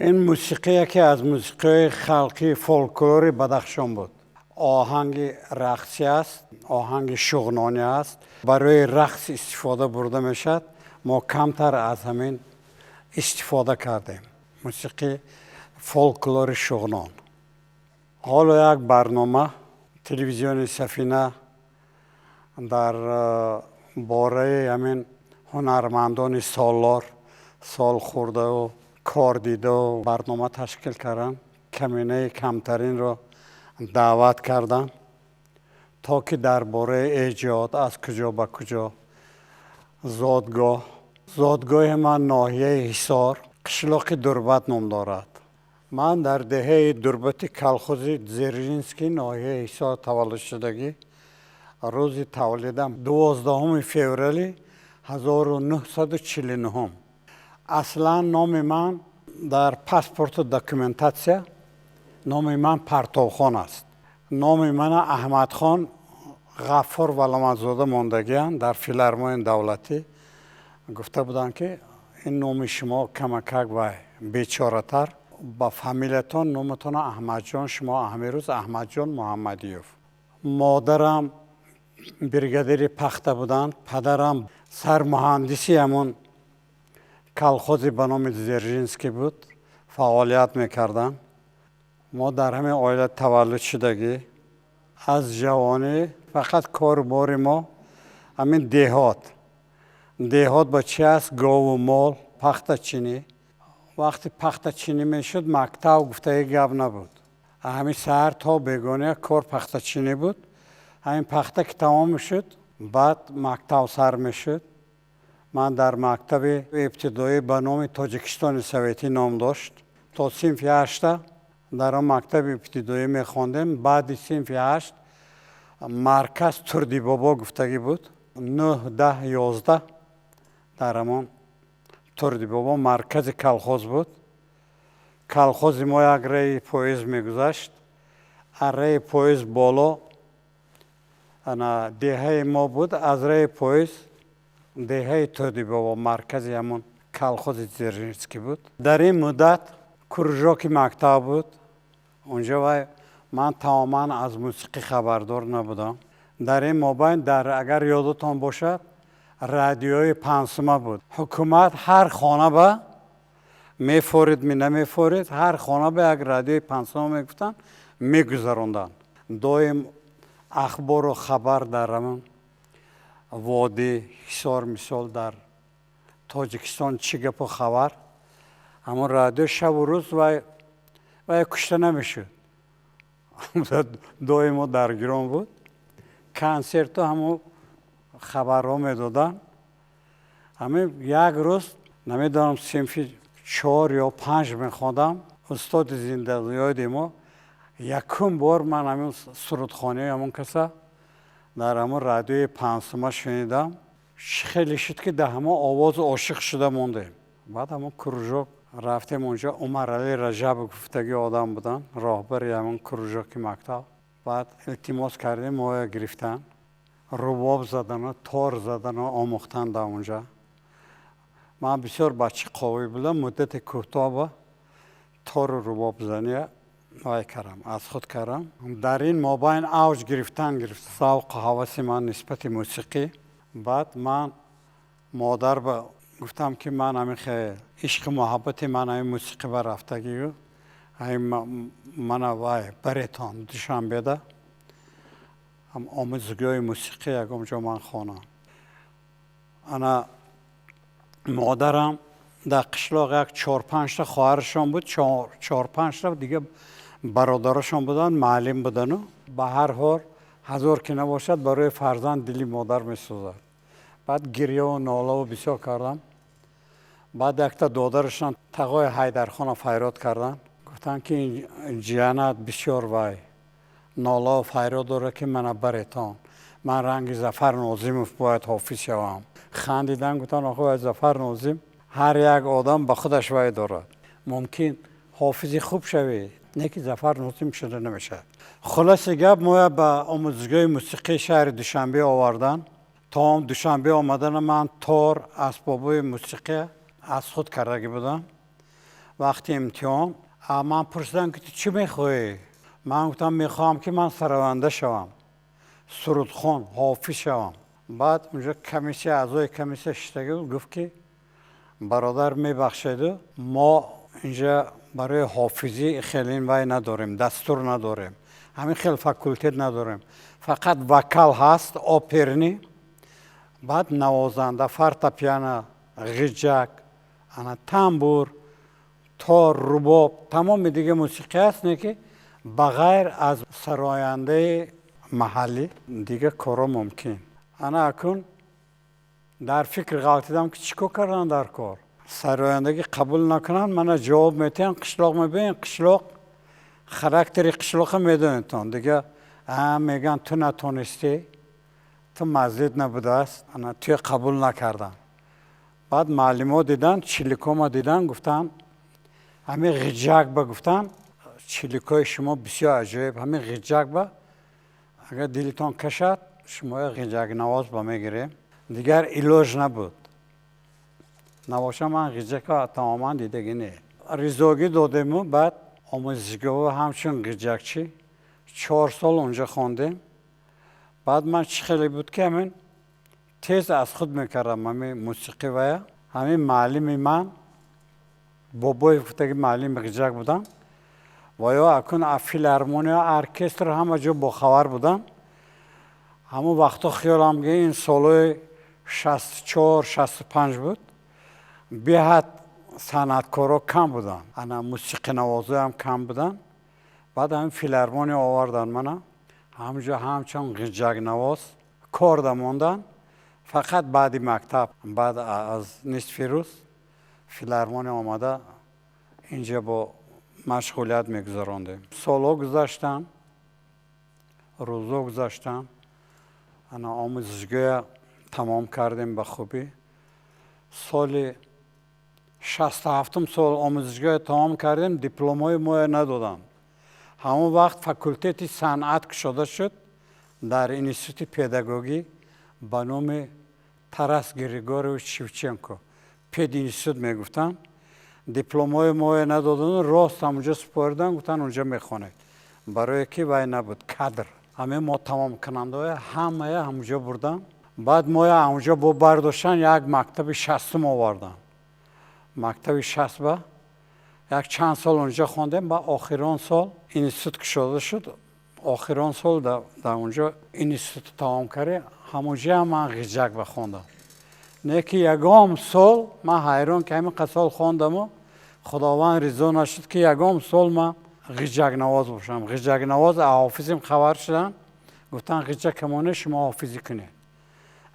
Ин мусиқӣ яке аз мусиқиҳои халқии фолклори Бадахшон буд. Оҳанги рақсӣ аст, оҳанги шуғнонӣ аст, барои рақс истифода бурда мешавад. Мо камтар аз ҳамин истифода кардем, мусиқии фолклори Шуғнон. Ҳоло як барнома телевизиони Сафина дар бораи ҳамин ҳунармандони соллор, солхӯрдаву кордидаву барнома ташкил карданд. Каминаи камтаринро даъват карданд, то ки дар бораи эҷод, аз куҷо ба куҷо, зодгоҳ. Зодгоҳи ман ноҳияи Ҳисор, қишлоқи Дурбат ном дорад. Ман дар деҳаи Дурбати колхози Дзержинский ноҳияи Ҳисор таваллуд шудагӣ. Рӯзи таваллудам 12 феврали 1949-ум. Аслан номи ман дар паспорту документация номи ман Партовхон аст. Номи мана Аҳмадхон Ғаффор Валамадзода мондагианд. Дар филармонияи давлатӣ гуфта буданд, ки ин номи шумо камакак вай бечоратар, ба фамилиятон номатона Аҳмадҷон, шумо ҳамин Аҳмадҷон Муҳаммадиёв. Модарам бригадири пахта буданд, падарам сармуҳандиси ҳамон колхози ба номи Дзержинский буд, фаъолият мекарданд. Мо дар ҳамин оила таваллуд шудагӣ. Аз ҷавонӣ фақат кору бори мо ҳамин деҳот. Деҳот ба чи аст? Гову мол, пахтачинӣ. Вақти пахтачинӣ мешуд, мактаб гуфтаи гап набуд. Ҳамин саҳар то бегоҳия кор пахтачинӣ буд. Ҳамин пахта ки тамом мешуд, баъд мактаб сар мешуд. Ман дар мактаби ибтидоӣ ба номи Тоҷикистони Советӣ ном дошт, то синфи ҳашта дар он мактаби ибтидоӣ мехондем. Баъди синфи ҳашт марказ Турдибобо гуфтагӣ буд. Нӯҳ, 10, 11 дар ҳамон Турдибобо маркази колхоз буд. Колхози мо як раи поезд мегузашт. Аз раи поезд боло ана деҳаи мо буд, аз раи поезд деҳаи Турдибобо маркази ҳамон колхози Дзержинский буд. Дар ин муддат кружоки мактаб буд унҷо. Вай ман тамоман аз мусиқӣ хабардор набудам. Дар ин мобайн дар агар ёдатон бошад, радиои панҷсума буд. Ҳукумат ҳар хона ба мефорид, ми намефорид, ҳар хона ба як радиои панҷсума мегуфтанд, мегузаронданд. Доим ахбору хабар дар ҳамон водӣ Ҳисор, мисол, дар Тоҷикистон чӣ гапу хабар, ҳамон радио шабу рӯз вай кушта намешуд, доимо даргирон буд. Консерту ҳамон хабарҳо медоданд. Ҳамин як рӯз, намедонам, синфи чор ё панҷ мехондам, устоди зиндаёди мо, якум бор ман ҳамин сурудхонии ҳамон каса дар ҳамон радиои панҷсума шунидам. Хеле шуд, ки дар ҳамон овоз ошиқ шуда мондем. Баъд ҳамон кружок рафтем. Онҷо Умарали Раҷабов гуфтагӣ одам буданд, роҳбари ҳамон кружоки мактаб. Баъд илтимос кардем, моя гирифтан, рубоб задану тор задану омӯхтан дар онҷа. Ман бисёр бачаи қобил будам. Муддати кӯтоҳ тору рубобзания вай кардам, аз худ кардам. Дар ин мобайн авҷ гирифтан гирифт завқу ҳаваси ман нисбати мусиқӣ. Баъд ман модар ба гуфтам, ки ман ҳамин ишқу муҳаббати ман ҳамин мусиқӣ ба рафтагию, ҳамин мана вай баретон Душанбеда омӯзгоҳи мусиқӣ ягон ҷо ман хонам. Ана модарам дар қишлоқ як чор-панҷта хоҳарашон буд, чор-панҷта дига бародарашон буданд, муаллим будану. Ба ҳар ҳол, ҳазор ки набошад, барои фарзанд дили модар месӯзад. Баъд гирёву нолаву бисёр кардам. Баъд якта додарашон Тағои Ҳайдархона файрод карданд, гуфтанд, ки ҷиянат бисёр вай нолаву файрод дорад, ки мана баретон, ман ранги Зафар Нозимов бояд ҳофиз шавам. Хандидан, гуфтанд: «Охо, вай Зафар Нозим, ҳар як одам ба худаш вай дорад, мумкин ҳофизи хуб шавӣ, не ки Зафар Нозим шуда намешавад». Хулоси гап, моя ба омӯзгоҳи мусиқии шаҳри Душанбе овардан. То Душанбе омадана ман тор, асбобҳои мусиқӣ аз худ кардагӣ будам. Вақти имтиҳон ман пурсидам, ки ту чӣ мехоҳӣ? Ман гуфтам, мехоҳам, ки ман сароянда шавам, сурудхон, ҳофиз шавам. Баъд унҷо комиссия, аъзои комиссия шиштагӣ буд, гуфт, ки бародар, мебахшеду, мо инҷа барои ҳофизӣ хеле вай надорем, дастур надорем, ҳамин хел факултет надорем, фақат вокал ҳаст, оперный, баъд навозанда, фортепиано, ғиҷак, ана тамбур, тор, рубоб, тамоми дига мусиқӣ ҳаст, не ки ба ғайр аз сарояндаи маҳаллӣ дига коро мумкин. Ана акун дар фикр ғалтидам, ки чӣ кор кардан дар кор, сарояндагӣ қабул накунанд, мана ҷавоб метиҳанд, қишлоқ мебинед, қишлоқ, характери қишлоқа медонедтон дига, мегӯянд, ту натонистӣ, ту маззид набудааст, ана туя қабул накарданд. Баъд муаллимо дидан, чиликома дидан, гуфтанд, ҳамин ғиҷак ба, гуфтанд, чиликои шумо бисёр аҷоиб, ҳамин ғиҷак ба агар дилтон кашад, шумоя ғиҷакнавоз ба мегирем. Дигар илоҷ набуд, набоша ман ғиҷака тамоман дидагӣ не. Ризогӣ додему, баъд омӯзишгоҳ ҳамчун ғиҷакчӣ 4 сол онҷо хондем. Баъд ман чӣ хеле буд, ки ҳамин тез аз худ мекардам ҳамин мусиқӣ вая. Ҳамин муаллими ман Бобоев гуфтаги муаллими ғиҷак будам ва ё акун филармония, оркестр, ҳама ҷо бохабар будам. Ҳамон вақтҳо хиёлам ки ин солҳои 64, 65 буд, беҳад санъаткоро кам буданд, ана мусиқинавозоям кам буданд. Баъд ҳамин филармония овардан мана, ҳамҷо ҳамчун ғиҷакнавоз корда мондан. Фақат баъди мактаб, баъд аз нисфи рӯз филармония омада, инҷа бо машғулият мегузарондем. Солҳо гузаштанд, рӯзҳо гузаштанд, ана омӯзишгоҳа тамом кардем ба хубӣ. Соли 67-ум сол омӯзишгоҳа тамом кардем, дипломҳои моя надоданд. Ҳамон вақт факултети санъат кушода шуд дар институти педагогӣ ба номи Тарас Григорьевич Шевченко, пединститут мегуфтанд. Дипломҳои моя надодану рост ҳамонҷо супоридан, гуфтанд, онҷо мехонед, барое ки вай набуд кадр. Ҳамин мо тамомкунандаҳоя ҳамая ҳамонҷо бурдан. Баъд моя ҳамонҷо бо бардоштан, як мактаби 60-ум овардан. Мактаби 60 ба як чанд сол онҷо хондем. Ба охирон сол институт кушода шуд, охирон сол дар онҷо институт тамом кардем. Ҳамонҷоам ман ғиҷак ба хондам, не ки ягон сол ман ҳайрон, ки ҳамин қад сол хондаму Худованд ризо нашуд, ки ягон сол ман ғиҷакнавоз бошам. Ғиҷакнавоз ҳофизим хабар шуданд, гуфтанд, ғиҷакамоне шумо ҳофизӣ кунед,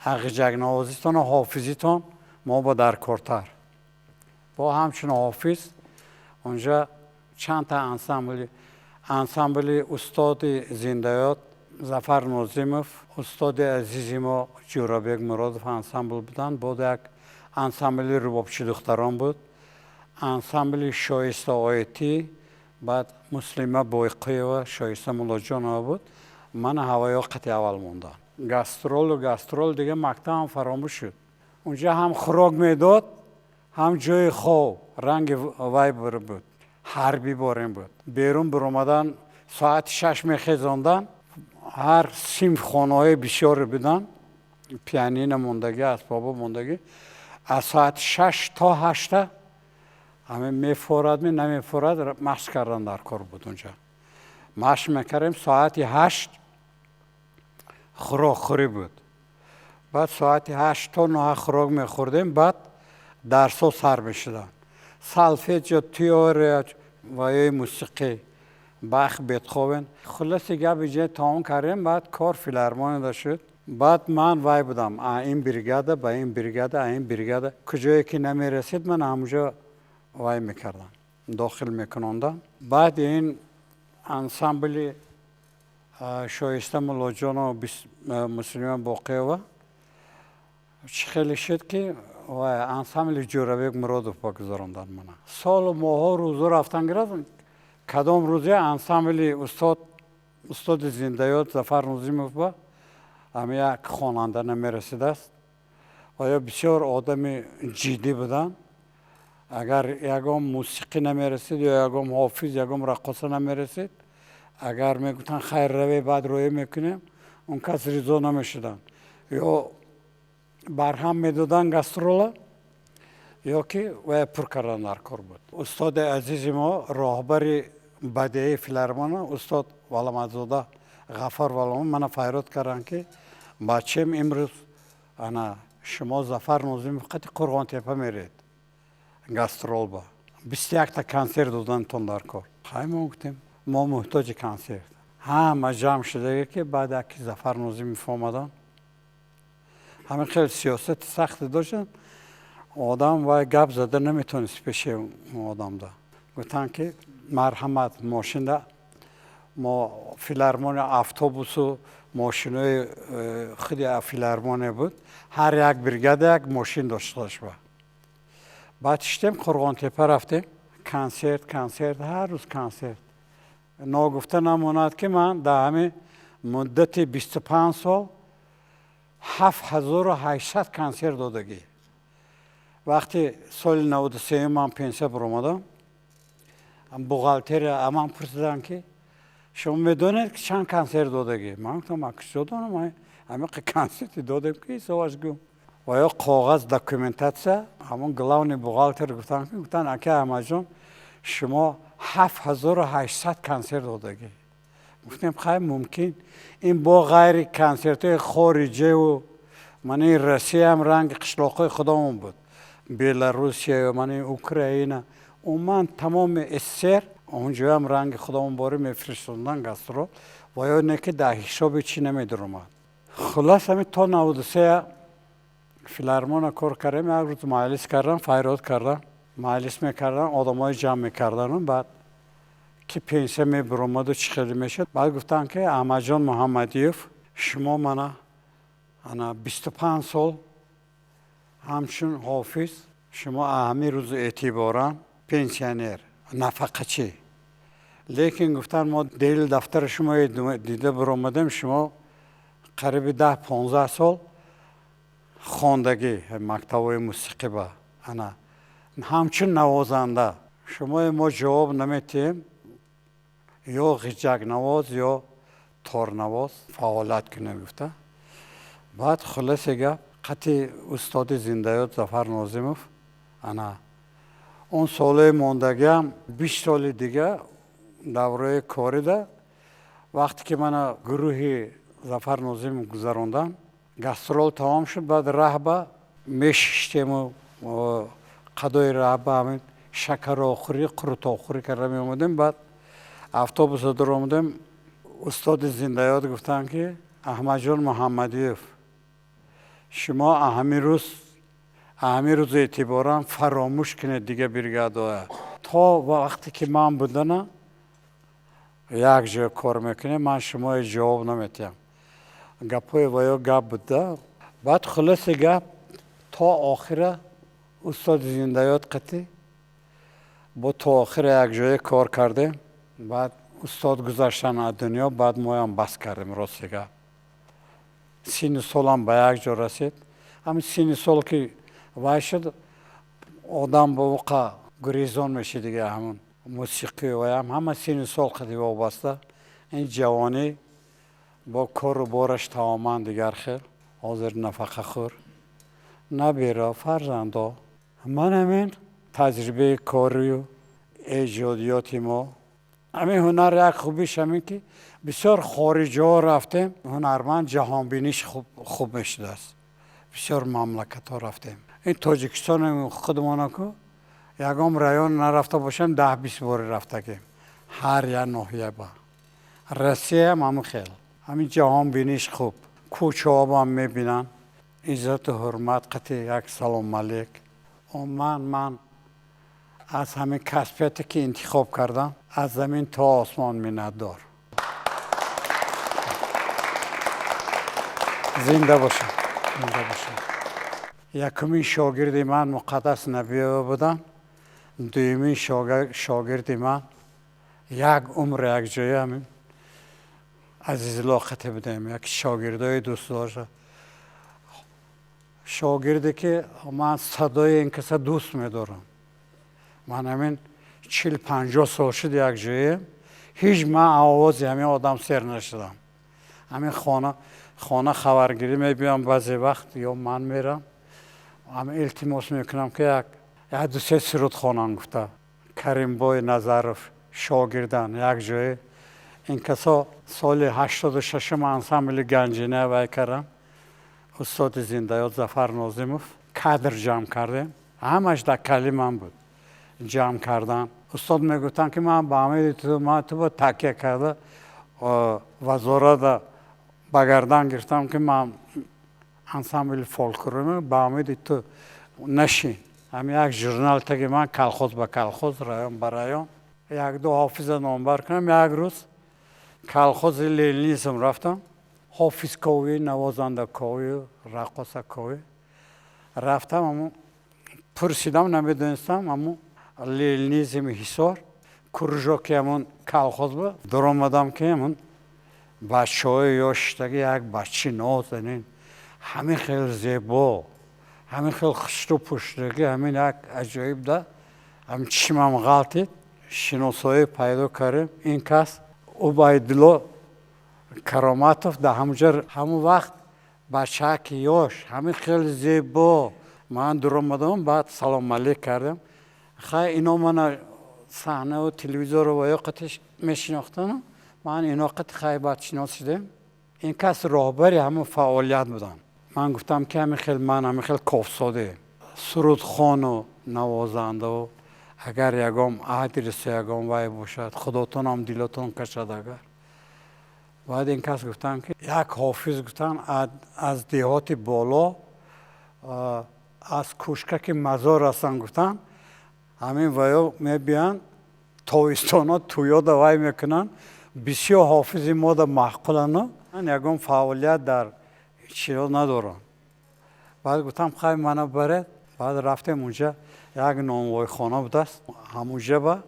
ғиҷакнавозитону ҳофизитон мо ба даркортар. Бо ҳамчун ҳофиз онҷа чандта ансамбли, ансамбли устоди зиндаёд Зафар Нозимов, устоди азизи мо Ҷӯрабек Муродов ансамбл буданд. Боз як ансамбли рубобчи духтарон буд, ансамбли Шоиста Оитӣ, баъд Муслима Бойқиева, Шоиста Муллоҷонова буд. Ман ҳаваё қати аввал мондам. Гастролу гастрол, дига мактабам фаромӯш шуд. Унҷа ҳам хӯрок медод, ҳам ҷои хоб, ранги вай буд, ҳарбӣ борем буд. Берун биромадан соати 6 мехезондан. Ҳар синф хонаҳои бисёре буданд, пианино мондагӣ, асбобо мондагӣ. Аз соати 6 то 8-та ҳамин мефорадми, намефорад, машқ кардан дар кор буд. Унҷа машқ мекардем, соати 8 хӯрокхӯрӣ буд. Баъд соати 8 то 9 хӯрок мехӯрдем, баъд дарсҳо сар мешуданд: солфеджио, теория ва ёи мусиқӣ, Бах, Бетховен. Хулоси гап, иҷа тамом кардем, баъд кор филармонияда шуд. Баъд ман вай будам, ин бригада ба ин бригада, ин бригада куҷое ки намерасид, ман ҳамонҷо вай мекардам, дохил мекунондам. Баъд ин ансамбли Шоиста Муллоҷонова, Муслима Боқиева чӣ хеле шуд, ки ансамбли Ҷӯрабек Муродов ба гузарондан мана. Солу моҳҳо, рӯзо рафтан гирад. Кадом рӯзе ансамбли устод, устоди зиндаёд Зафар Нозимов ба ҳами як хонанда намерасидааст. Оё бисёр одами ҷиддӣ буданд. Агар ягон мусиқӣ намерасид ё ягон ҳофиз, ягон раққоса намерасид, агар мегуфтанд, хайр, раве, баъд роя мекунем, он кас ризо намешуданд. Ё барҳам медоданд гастрола, ё ки вая пур кардан дар кор буд. Устоди азизи мо, роҳбари бадеии филармона, устод Валамадзода Ғаффор Валом, мана файрод карданд, ки бачем, имрӯз ана шумо Зафар Нозимов қати Қурғонтепа меред гастролба, 21-та консерт додантон дар кор. Хай, мо гуфтем, мо муҳтоҷи консерт. Ҳама ҷамъ шудага, ки баъд аки Зафар Нозимов омадан, ҳамин хел сиёсати сахте доштанд, одам вай гап зада наметавонист пеши одамда. Гуфтанд, ки марҳамат, мошинда мо филармония, автобусу мошинои худи филармония буд, ҳар як бригада як мошин дошта ба. Баъд шиштем, Қурғонтепа рафтем, консерт, консерт, ҳар рӯз консерт. Ногуфта намонад, ки ман дар ҳамин муддати 25 сол 7800 консерт додагӣ. Вақти соли 93-юм ман пенсия баромадам, бухгалтерия аман пурсиданд, ки шумо медонед, ки чанд консерт додагӣ? Ман гуфтам, ман куҷо донам, ҳамиқа консерти додем, ки ҳисобаш гум. Ва ё коғаз, документация, ҳамон главный бухгалтер гуфтанд, ака Аҳмадҷон, шумо 7800 консерт додагӣ. Гуфтем, хай, мумкин ин бо ғайри консертҳои хориҷеву мани Россияам, ранги қишлоқҳои худомон буд, Беларусия, мани Украина, умуман тамоми СССР, онҷоям ранги худомон борӣ мефиристондан гастрол, ва ё не ки дар ҳисоби чӣ намедуромад. Хуллас, ҳамин то 93 филармона кор кардем. Як рӯз маҷлис кардан, файрод кардан, маҷлис мекардан, одамои ҷамъ мекардану баъд ки пенсия мебиромаду чӣ хеле мешуд. Баъд гуфтанд, ки Аҳмадҷон Муҳаммадиев, шумо мана ана 25 сол ҳамчун ҳофиз, шумо ҳамин рӯзу эътиборан пенсионер, нафақачӣ. Лекин гуфтанд, мо дели дафтари шумо дида биромадем, шумо қариби 10-15 сол хондагӣ мактабҳои мусиқӣ ба ана ҳамчун навозанда, шумои мо ҷавоб наметиҳем, ё ғиҷакнавоз, ё торнавоз фаъолият кунем, гуфта. Баъд хулоси гап, қати устоди зиндаёд Зафар Нозимов ана он солҳои мондагиам, 20 соли дига давраи корида, вақте ки мана гурӯҳи Зафар Нозимов гузарондам, гастрол тамом шуд, баъд раҳба мешиштему қадои раҳба ҳамин шакарохӯрӣ, қурутохӯрӣ карда меомадем. Баъд автобуса дуромадем, устоди зиндаёд гуфтанд, ки Аҳмадҷон Муҳаммадиев, шумо ҳамин рӯз эътиборан фаромӯш кунед дига бригадоя, то вақте ки ман будана як ҷо кор мекунем, ман шумои ҷавоб наметиҳам. Гапҳои ваё гап буда. Баъд хулоси гап, то охира устоди зиндаёд қатӣ бо то охира якҷоя кор кардем. Баъд устод гузаштан аз дунё, баъд моям бас кардем. Рости гап, синну солам ба як ҷо расид. Ҳамин синни сол ки вай шуд, одам ба уқа гурезон мешид дига. Ҳамун мусиқӣ ваям ҳама синну сол қади вобаста. Ин ҷавонӣ бо кору бораш тамоман дигар хел. Ҳозир нафақахӯр, набера, фарзандо. Ман ҳамин таҷрибаи корию эҷодиёти мо. Ҳамин ҳунар як хубиш ҳамин, ки бисёр хориҷиҳо рафтем, ҳунарманд ҷаҳонбиниш хуб мешудааст. Бисёр мамлакатҳо рафтем. Ин Тоҷикистони худмона ку ягон район нарафта бошем, 10-20 бори рафтагем, ҳар як ноҳия ба. Россияам ҳамин хел, ҳамин ҷаҳонбиниш хуб, кӯчаҳобам мебинанд, иззату ҳурмат қати як салом алейк. Умуман, ман аз ҳамин касбияте ки интихоб кардам, аз замин то осмон миннатдор. Зинда бошам, зинда бошам. Якумин шогирди ман Муқаддас Набиева буданд. Дуюмин шогирди ман, як умр якҷоя ҳамин Азизулло қати будем. Як шогирдои дӯстдошта, шогирде ки ман садои ин каса дӯст медорам. Ман ҳамин 40-50 сол шуд якҷоя, ҳеҷ ман овози ҳамин одам сер нашудам. Ҳамин хона хабаргирӣ мебиём баъзе вақт ё ман мерам, ҳамин илтимос мекунам, ки як ду-се суруд хонам гуфта. Каримбой Назаров шогирдан якҷоя. Ин касо соли 86-ум ансамбли Ганҷина вай кардам. Устоди зиндаёд Зафар Нозимов кадр ҷамъ кардем, ҳамаш дар кали ман буд ҷамъ кардан. Устод мегуфтанд, ки ман ба амири ту, ман ту ба такя карда вазората ба гардан гирифтам, ки ман ансамбли фолклорӣ ба умеди ту нашин. Ҳамин як журнал таги ман колхоз ба колхоз, район ба район як-ду ҳофиза номбар кунам. Як рӯз колхози Ленинизм рафтам, ҳофизковӣ, навозандаковӣ, раққосаковӣ рафтам. Ҳамун пурсидам, намедонистам, ҳамун Ленинизми Ҳисор кружоки ҳамун колхоз буд. Даромадам, ки ҳамун бачаҳои ёштаги, як бачи нозанин, ҳамин хел зебо, ҳамин хел хушрӯ пӯшидагӣ, ҳамин як аҷоиб да, ҳамин чишмам ғалтид. Шиносоӣ пайдо кардем. Ин кас Убайдулло Кароматов дар ҳамуҷа ҳамун вақт бачаки ёш, ҳамин хел зебо. Ман дуромадам, баъд салом алейк кардем. Хай, ино мана саҳнаву телевизору ва ё қати мешинохтам, ман ино қати хай баъд шинос шудем. Ин кас роҳбари ҳамун фаъолият буданд. Ман гуфтам, ки ҳамин хел ман ҳамин хел кофсоде, сурудхону навозандаву, агар ягон адресу ягон вай бошад, худотонам дилотон кашад агар. Баъд ин кас гуфтанд, ки як ҳофиз, гуфтанд, аз деҳоти боло, аз Кӯшкаки Мазор ҳастанд, гуфтанд, ҳамин ваё мебиёнд тобистона, тӯёда вай мекунанд, бисёр ҳофизи мода маъқулану ягон фаъолият дар чиро надоранд. Баъд гуфтам, хай, мана баред. Баъд рафтем унҷа, як нонвойхона будааст, ҳамунҷа ба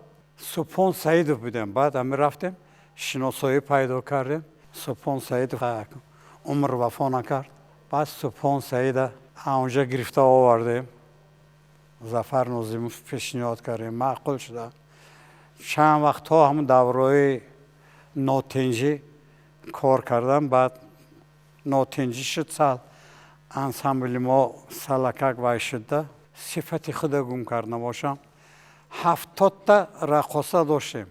Субҳон Саидов будем. Баъд ҳамин рафтем, шиносоӣ пайдо кардем. Субҳон Саидов умр вафо накард. Баъд Субҳон Саида ҳамунҷа гирифта овардем, Зафар Нозимов пешниҳод кардем, маъқул шуда. Чанд вақтҳо ҳамун давраҳои нотинҷӣ кор кардам. Баъд нотинҷӣ шуд, сал ансамбли мо салакак вай шуда, сифати худа гум кард набошам. 70-та раққоса доштем,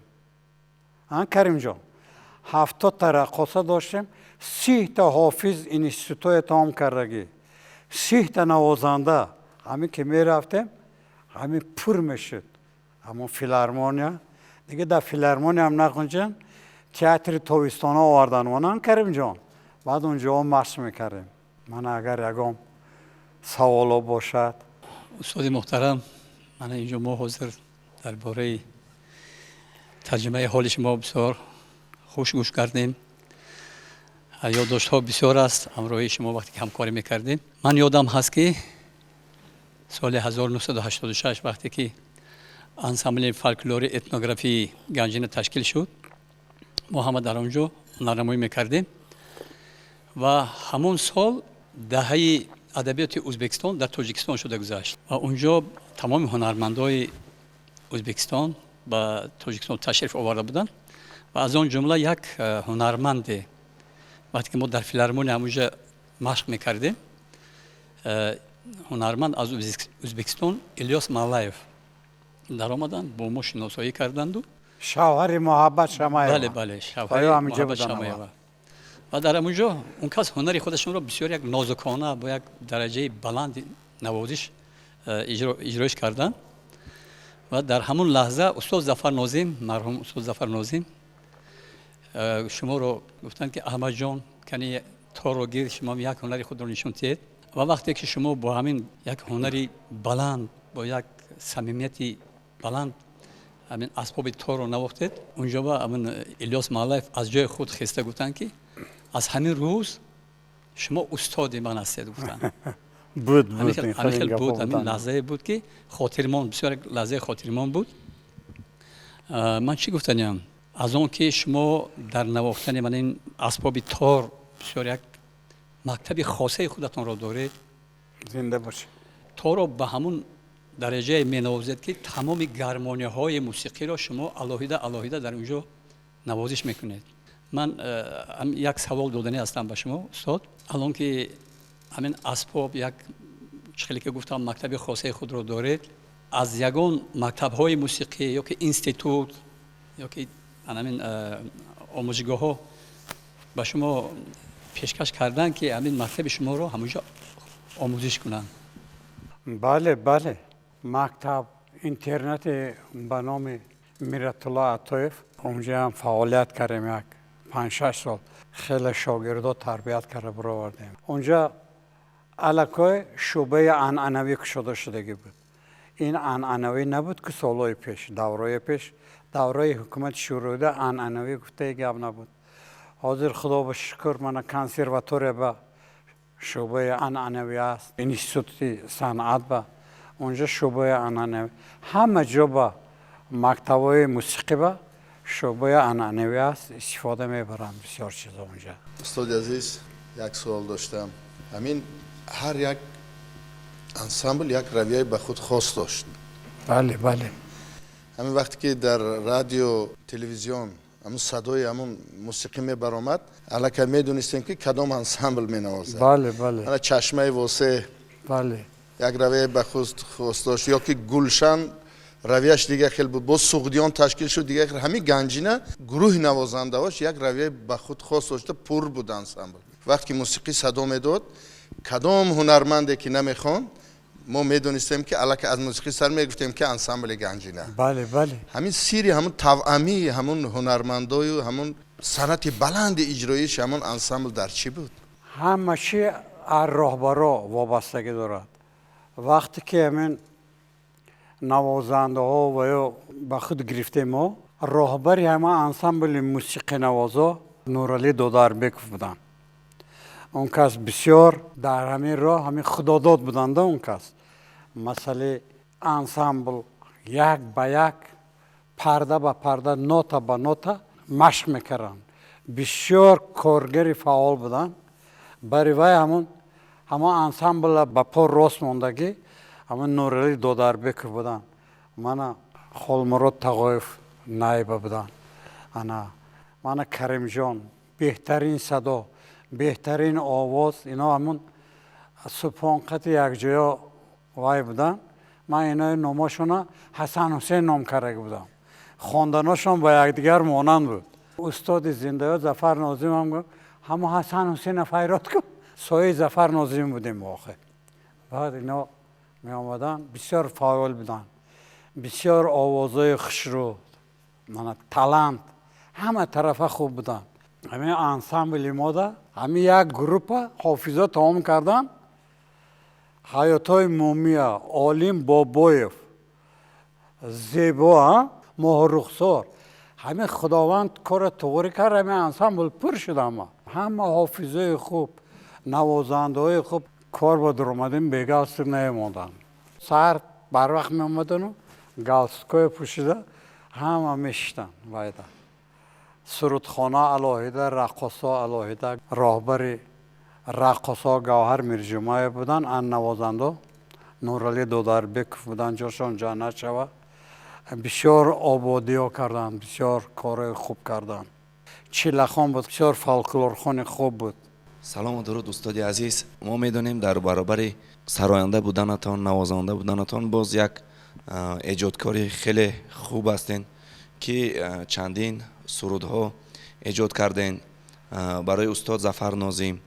Каримҷон, 70-та раққоса доштем, 30-та ҳофиз институтҳое тамом кардагӣ, 30-та навозанда. Ҳамин ки мерафтем, ҳамин пур мешуд ҳамон филармония. Дига дар филармониям нағунҷан, театри тобистона овардан монан, Каримҷон. Баъд унҷоҳо машқ мекардем. Ман агар ягон саволо бошад. Устоди муҳтарам, мана инҷо мо ҳозир дар бораи тарҷумаи ҳоли шумо бисёр хуш гӯш кардем. Ёддоштҳо бисёр аст ҳамроҳии шумо вақте ки ҳамкорӣ мекардем. Ман ёдам ҳаст, ки соли 1986, вақте ки ансамбли фолклори этнографии Ганҷина ташкил шуд, мо ҳама дар он ҷо ҳунарнамоӣ мекардем ва ҳамон сол даҳаи адабиёти Ӯзбекистон дар Тоҷикистон шуда гузашт ва унҷо тамоми ҳунармандои Ӯзбекистон ба Тоҷикистон ташриф оварда буданд ва аз он ҷумла як ҳунарманде, вақте ки мо дар филармония ҳамунҷа машқ мекардем, ҳунарманд аз Ӯзбекистон Илёс Маллаев даромаданд, бо мо шиносоӣ карданду. Шавҳари Муҳаббат Шамаева. Бале, шавҳари Муҳаббат Шамаева. Ва дар ҳамунҷо он кас ҳунари худашонро бисёр як нозукона, бо як дараҷаи баланди навозиш иҷроиш карданд. Ва дар ҳамун лаҳза устод Зафар Нозим, марҳум устод Зафар Нозим, шуморо гуфтанд, ки Аҳмадҷон, кани торро гир, шумо як ҳунари худро нишон диҳед. Ва вақте ки шумо бо ҳамин як ҳунари баланд, бо як самимияти баланд ҳамин асбоби торро навохтед, унҷо ба ҳамин Илёс Маллаев аз ҷои худ хеста гуфтанд, ки аз ҳамин рӯз шумо устоди ман ҳастед, гуфтанд. Буд. Ҳамин хел буд, ҳамин лаҳзае буд, ки хотирмон, бисёр лаҳзаи хотирмон буд. Ман чӣ гуфтаниям? Аз он ки шумо дар навохтани ман ин асбоби тор бисёр як мактаби хосаи худатонро доред. Зинда бошед. Торро ба ҳамун Дараҷае менавозед, ки тамоми гармониҳои мусиқиро шумо алоҳида алоҳида дар он ҷо навозиш мекунед. Ман як савол доданӣ ҳастам ба шумо, устод. Алон ки ҳамин асбоб як чӣ хеле ки гуфтам, мактаби хосаи худро доред, аз ягон мактабҳои мусиқӣ ё ки институт ё ки ҳамин омӯзишгоҳҳо ба шумо пешкаш карданд, ки ҳамин мактаби шуморо ҳамонҷо омӯзиш кунанд? Бале, мактаб интернати ба номи Миратулло Атоев, онҷо ҳам фаъолият кардем як 5-6 сол, хеле шогирдо тарбият карда баровардем. Онҷо аллакай шӯъбаи анъанавӣ кушода шудагӣ буд. Ин анъанавӣ набуд, ки солҳои пеш, давраи пеш, давраи ҳукумати Шӯравида анъанавӣ гуфтаи гап набуд. Ҳозир, худо ба шукр, мана консерватория ба шӯъбаи анъанавӣ аст, институти санъат ба онҷо шӯъбаи анъанавӣ, ҳама ҷо ба мактабҳои мусиқӣ ба шӯъбаи анъанавӣ аст, истифода мебаранд бисёр чизо онҷо. Устоди азиз, як суол доштам. Ҳамин ҳар як ансамбл як равияи ба худ хос дошт. Бале. Ҳамин вақте ки дар радио, телевизион ҳамун садои ҳамун мусиқӣ мебаромад, аллакай медонистем, ки кадом ансамбл менавозад. бале. Ана Чашмаи Восе як равияи ба худ хос дошт, ё ки Гулшан равияш дигар хел буд, боз Суғдиён ташкил шуд, дигар хел. Ҳамин Ганҷина гурӯҳи навозандаҳош як равияи ба худ хос дошта, пур буд ансамбл. Вақте ки мусиқӣ садо медод, кадом ҳунарманде ки намехонд, мо медонистем, ки аллакай аз мусиқӣ сар мегуфтем, ки ансамбли Ганҷина. бале. Ҳамин сири ҳамун тавъамии ҳамун ҳунармандою ҳамун санъати баланди иҷроиш ҳамун ансамбл дар чӣ буд? Ҳама чи аз роҳбаро вобастагӣ дорад. Вақте ки ҳамин навозандаҳо ва ё ба худ гирифтем, мо роҳбари ҳама ансамбли мусиқинавозо Нуралӣ Додарбеков буданд. Он кас бисёр дар ҳамин роҳ, ҳамин худодод буданда. Он кас масъалаи ансамбл як ба як, парда ба парда, нота ба нота машқ мекарданд. Бисёр коргари фаъол буданд. Бари вай ҳамон ансамбла ба по рост мондагӣ ҳамон Нуралӣ Додарбеков буданд. Мана Холмурод Тағоев наиба буданд, ана мана Каримҷон, беҳтарин садо, беҳтарин овоз. Ино ҳамун субҳонқати якҷоя вай буданд. Ман инои номошона Ҳасан Ҳусейн ном кардаги будам, хонданошон ба якдигар монанд буд. Устоди зиндаёд Зафар Нозимам гуфт: «Ҳамо Ҳасан Ҳусейна файрод кун». Сояи Зафар Нозим будем охир. Баъд ино меомаданд, бисёр фаъол буданд, бисёр овозҳои хушрӯ, мана талант, ҳама тарафа хуб буданд. Ҳамин ансамбли мода ҳамин як группа ҳофизо тамом карданд: Ҳаётҳои Мумия, Олим Бобоев, Зебо, Моҳрухсор. Ҳамин Худованд корро туғрӣ кард, ҳамин ансамбл пур шуд, ҳама ҳофизои хуб, навозандаҳои хуб. Кор ба дуромадем, бе галстук намемонданд. Саҳар барвақт меомадану галстукҳое пӯшида ҳама мешиштанд. Вайда сурудхона алоҳида, раққосҳо алоҳида. Роҳбари раққосҳо Гавҳар Мирҷумаев буданд, ан навозандо Нуралӣ Додарбеков буданд, ҷошон ҷаннат шавад. Бисёр ободиҳо карданд, бисёр корҳои хуб карданд. Чилахон буд, бисёр фолклорхони хуб буд. Салому дуруд, устоди азиз. Мо медонем, дар баробари сароянда буданатон, навозанда буданатон, боз як эҷодкори хеле хуб ҳастен, ки чандин сурудҳо эҷод карден барои устод Зафар Нозим,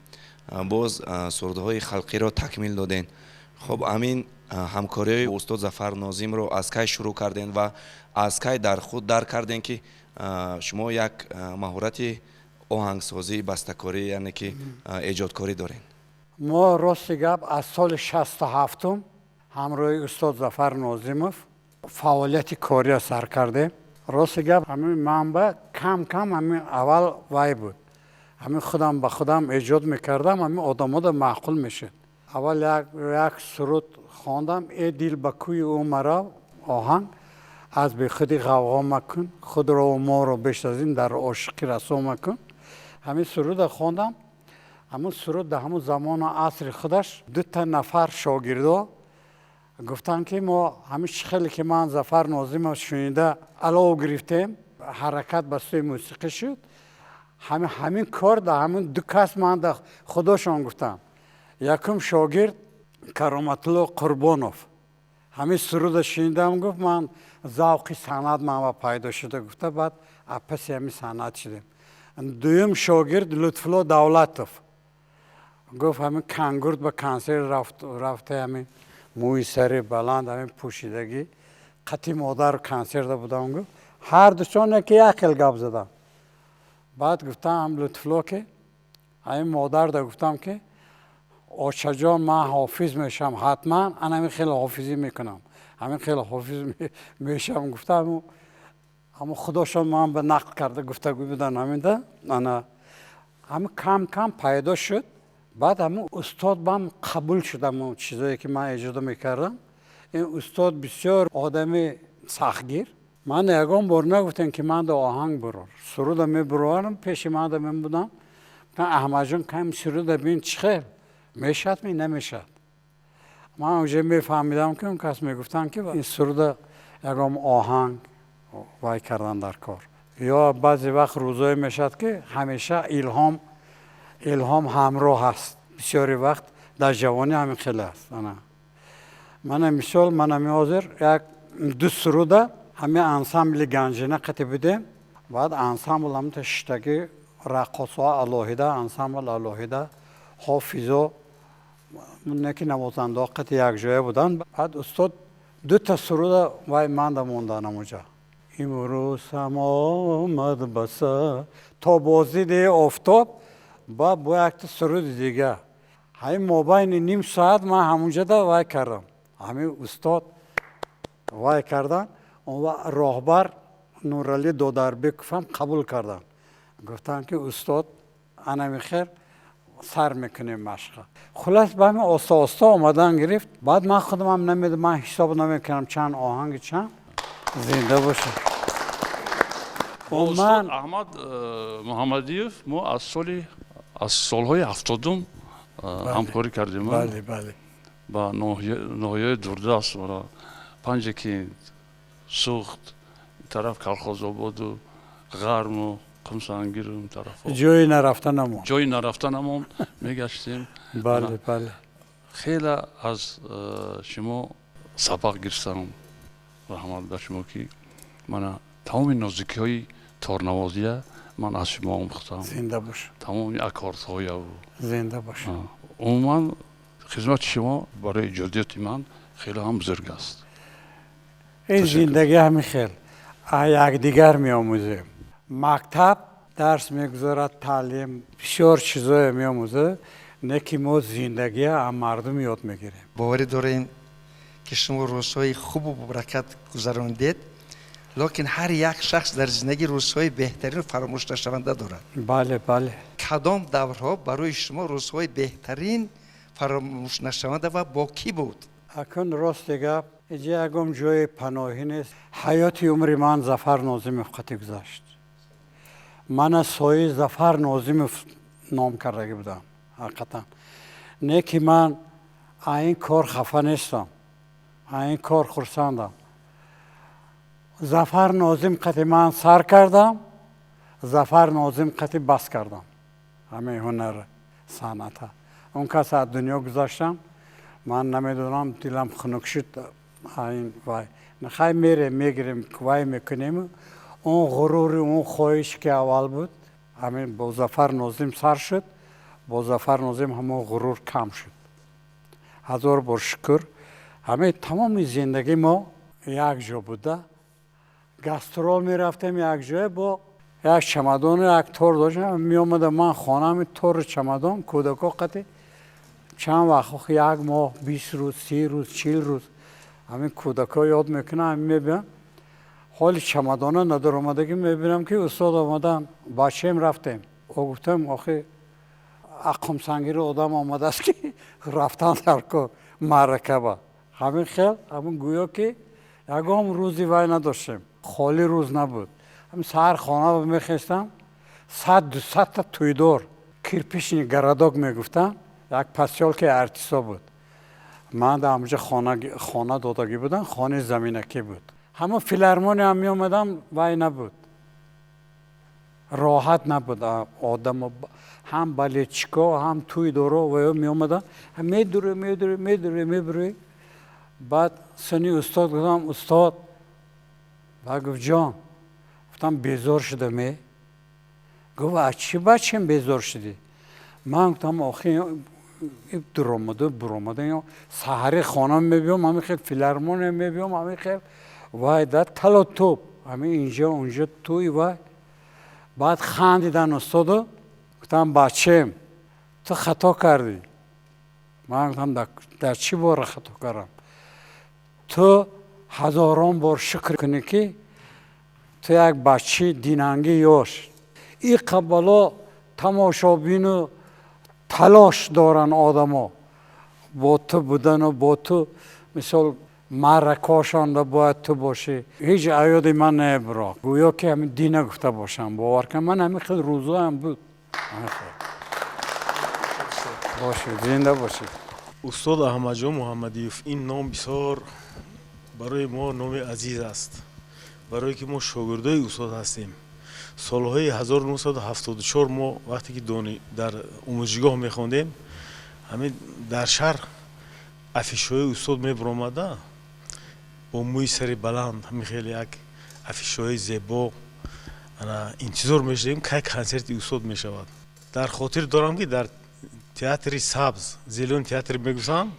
боз сурудҳои халқиро такмил доден. Хуб, ҳамин ҳамкориҳои устод Зафар Нозимро аз кай шурӯъ карден ва аз кай дар худ дарк карден, ки шумо як маҳорати оҳангсозӣ, бастакорӣ, яъне ки эҷодкорӣ доред? Мо, рости гап, аз соли 67-ум ҳамроҳи устод Зафар Нозимов фаъолияти кориро сар кардем. Рости гап, ҳамин манба кам кам ҳамин аввал вай буд, ҳамин худам ба худам эҷод мекардам, ҳамин одамода маъқул мешуд. Аввал як суруд хондам: «Э дил, ба кӯи ӯ марав», оҳанг аз бехуди ғавғо макун, худро моро беш аз ин дар ошиқӣ расо макун. Ҳамин суруда хондам. Ҳамун суруд дар ҳамун замону асри худаш дута нафар шогирдо. Гуфтанд, ки мо ҳамин хеле ки ман Зафар Нозимов шунида алов гирифтем, ҳаракат ба сӯи мусиқӣ шуд. Ҳамин кор дар ҳамин ду кас ман да худошон гуфтам. Якум шогирд Кароматулло Қурбонов ҳамин суруда шунидам, гуфт, ман завқи санъат манба пайдо шуда, гуфта, баъд апаси ҳамин санъат шудем. Дуюм шогирд Лутфулло Давлатов гуфт, ҳамин Кангурд ба консерт рафта, ҳамин мӯи сари баланд, ҳамин пӯшидагӣ, қати модар консерта будам, гуфт, ҳар душоне ки як хел гап задам. Баъд гуфтам Лутфулло, ки ҳамин модарда гуфтам, ки очаҷон, ман ҳофиз мешавам, ҳатман анами хеле ҳофизӣ мекунам, ҳамин хеле ҳофиз мешавам, гуфтам. Ҳамо худошон ман ба нақл карда гуфтагӯ будан ҳаминда. Ана ҳамин кам кам пайдо шуд. Баъд ҳамин устод бам қабул шуд, ҳамон чизое ки ман эҷода мекардам. Ин устод бисёр одами сахтгир. Ман ягон бор нагуфтем, ки манда оҳанг бурор, суруда мебурорам, пеши манда мебудам, Аҳмадҷон, кам суруда бин, чӣ хел мешавад, ми намешавад. Ман уже мефаҳмидам, ки он кас мегуфтанд, ки ин суруда ягон оҳанг вай кардан дар кор. Ё баъзе вақт рӯзое мешавад, ки ҳамеша илҳом ҳамроҳ аст. Бисёри вақт дар ҷавонӣ ҳамин хеле аст. Ана мана мисол, ман ҳами ҳозир як ду суруда ҳамин ансамбли Ганҷина қати будем. Баъд ансамбл ҳамта шиштагӣ, раққосҳо алоҳида, ансамбл алоҳида, ҳофизо неки навозандаҳо қати якҷоя буданд. Баъд устод дута суруда вай манда мондан ҳамуҷа. Имрӯз ҳам омад баса то бозиди офтоб ба бо якта суруди дига. Ҳамин мобайни ним соат ман ҳамунҷода вай кардам. Ҳамин устод вай кардан ва роҳбар Нуралӣ Додарбеков ҳам қабул карданд, гуфтанд, ки устод, анами хел сар мекунем машқа. Хулас, ба ҳамин оста оста омадан гирифт. Баъд ман худамам намедонам, ман ҳисоб намекунам, чанд оҳанги чанд. Зинда бошед. Устод Аҳмад Муҳаммадиев, мо аз солҳои 70-ум ҳамкорӣ кардем. Бале, бале. Ба ноҳияи дурдаст, мара Панҷакент, Суғд тараф, Калхозободу Ғарму Қумсангиру ин тараф. Ҷои нарафта намонд. Ҷои нарафта намонд, мегаштем. Бале, бале. Хеле аз шумо сабақ гирифтам, раҳмат ба шумо, ки мана тамоми нозикиҳои торнавозия ман аз шумо омӯхтам. Зинда бош. Тамоми аккордҳояву. Зинда бош. Умуман, хизмати шумо барои иҷодиёти ман хеле ҳам бузург аст. Ин зиндагӣ ҳамин хел, якдигар меомӯзем. Мактаб дарс мегузорад, таълим бисёр чизое меомӯзад, не ки мо зиндагия аз мардум ёд мегирем. Боварӣ дорем, ки шумо рӯзҳои хубу баракат гузарондед, лекин ҳар як шахс дар зиндагӣ рӯзҳои беҳтарину фаромӯшнашаванда дорад. Бале, бале. Кадом даврҳо барои шумо рӯзҳои беҳтарин, фаромӯшнашаванда ва бо кӣ буд? Акун рости гап, иҷа ягон ҷои паноҳӣ нест. Ҳаёти умри ман Зафар Нозимов қати гузашт. Мана сои Зафар Нозимов ном кардагӣ будам ҳақиқатан. Не ки ман ин кор хафа нестам, ин кор хурсандам. Зафар Нозим қати ман сар кардам, Зафар Нозим қати бас кардам ҳамаи ҳунар санъата. Он кас аз дунё гузаштам, ман намедонам, дилам хунук шуд. Ин вай хай мерем, мегирем, вай мекунем. Он ғурури, он хоҳиш ки аввал буд, ҳамин бо Зафар Нозим сар шуд, бо Зафар Нозим ҳамон ғурур кам шуд. Ҳазор бор шукр. Ҳамаи тамоми зиндагии мо якҷо буда. Гастрол мерафтем якҷоя, бо як чамадону як тор доштем, меомадам ман хона, ҳамин тору чамадон, кӯдако қати чанд вақт, як моҳ, 20 рӯз, 30 рӯз, 40 рӯз, ҳамин кӯдако ёд мекунам, ҳамин мебинам, ҳоли чамадона надоромадагӣ, мебинам, ки устод омадан, бачаем, рафтем. О, гуфтам, охи Қумсангири одам омадааст, ки рафтан дар кор маъракаба. Ҳамин хел, ҳамин гӯё ки ягон рӯзи вай надоштем, холӣ рӯз набуд. Ҳамин саҳар хона мехестам, 100, 200-та тӯйдор, кирпичный городок мегуфтанд, як посёлкаи артисто буд. Ман дар ҳамҷа хона додагӣ будам, хонаи заминакӣ буд. Ҳама филармония ҳам меомадам, вай набуд, роҳат набуд. Одам ҳам болельщико, ҳам тӯй доро ваё меомадам, медуре, медуре, медуре, мебуре. Баъд сани устод гуфтам, устод, ба гуфт, ҷон. Гуфтам, безор шудам. Е, гуфт, аз чӣ, бачем, безор шудӣ? Ман гуфтам, охи дуромада буромада саҳари хона мебиём, ҳамин хел филармония мебиём, ҳамин хел вай да тало топ, ҳамин инҷо унҷо тӯй вай. Баъд хандидан устоду, гуфтам, бачем, ту хато кардӣ. Ман гуфтам, дар чӣ бора хато кардам? Ту ҳазорон бор шукр кунӣ, ки ту як бачаи динангӣ ёш, иқа бало тамошобину талош доранд одамо бо ту будану бо ту, мисол, маъракаошонда бояд ту бошӣ. Ҳеҷ аёди ман намебуро, гӯё ки ҳамин дина гуфта бошам. Бовар кун, ман ҳамин хел рӯзоам буд. Бошед, зинда бошед. Устод Аҳмадҷон Муҳаммадиев, ин ном бисёр барои мо номи азиз аст, барое ки мо шогирдои устод ҳастем. Солҳои 1974 мо вақте ки дар омӯзишгоҳ мехондем, ҳамин дар шаҳр афишҳои устод мебаромада, бо мӯи сари баланд, ҳамин хеле як афишҳои зебо. Интизор мешудем, кай консерти устод мешавад. Дар хотир дорам, ки дар театри сабз, зелёный театр мегуфтанд,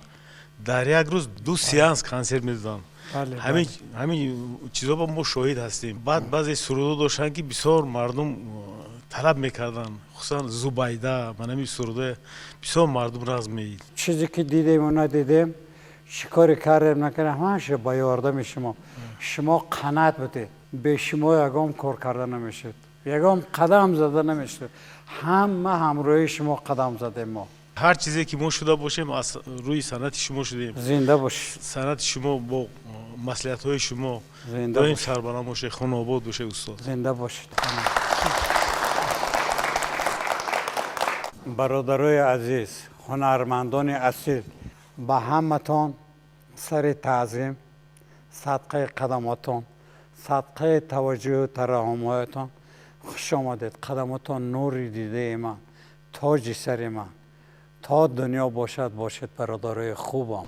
дар як рӯз ду сеанс консерт медоданд. Ҳамин чизо ба мо шоҳид ҳастем. Баъд баъзе сурудо доштанд, ки бисёр мардум талаб мекарданд, хусусан Зубайда, ман ҳамин сурудо бисёр мардум разм медид. Чизе ки дидему надидем, чӣ коре кардем, накардем, ҳамаша ба ёрдами шумо. Шумо қанат будед, бе шумо ягон кор карда намешуд, ягон қадам зада намешуд. Ҳама ҳамроҳи шумо қадам задем мо. Ҳар чизе ки мо шуда бошем, аз рӯи санъати шумо шудем. Зинда бошед. Санъати шумо, бо маслиҳатҳои шумо доим сарбаланд бошед, хонаобод бошед, устод. Зинда бошед. Бародарои азиз, ҳунармандони асил, ба ҳаматон сари таъзим, садқаи қадамотон, садқаи таваҷҷӯҳу тараҳҳумҳоятон. Хуш омадед. Қадамотон нури дидаи ман, тоҷи сари ман. То дунё бошад, бошед, бародарои хубам.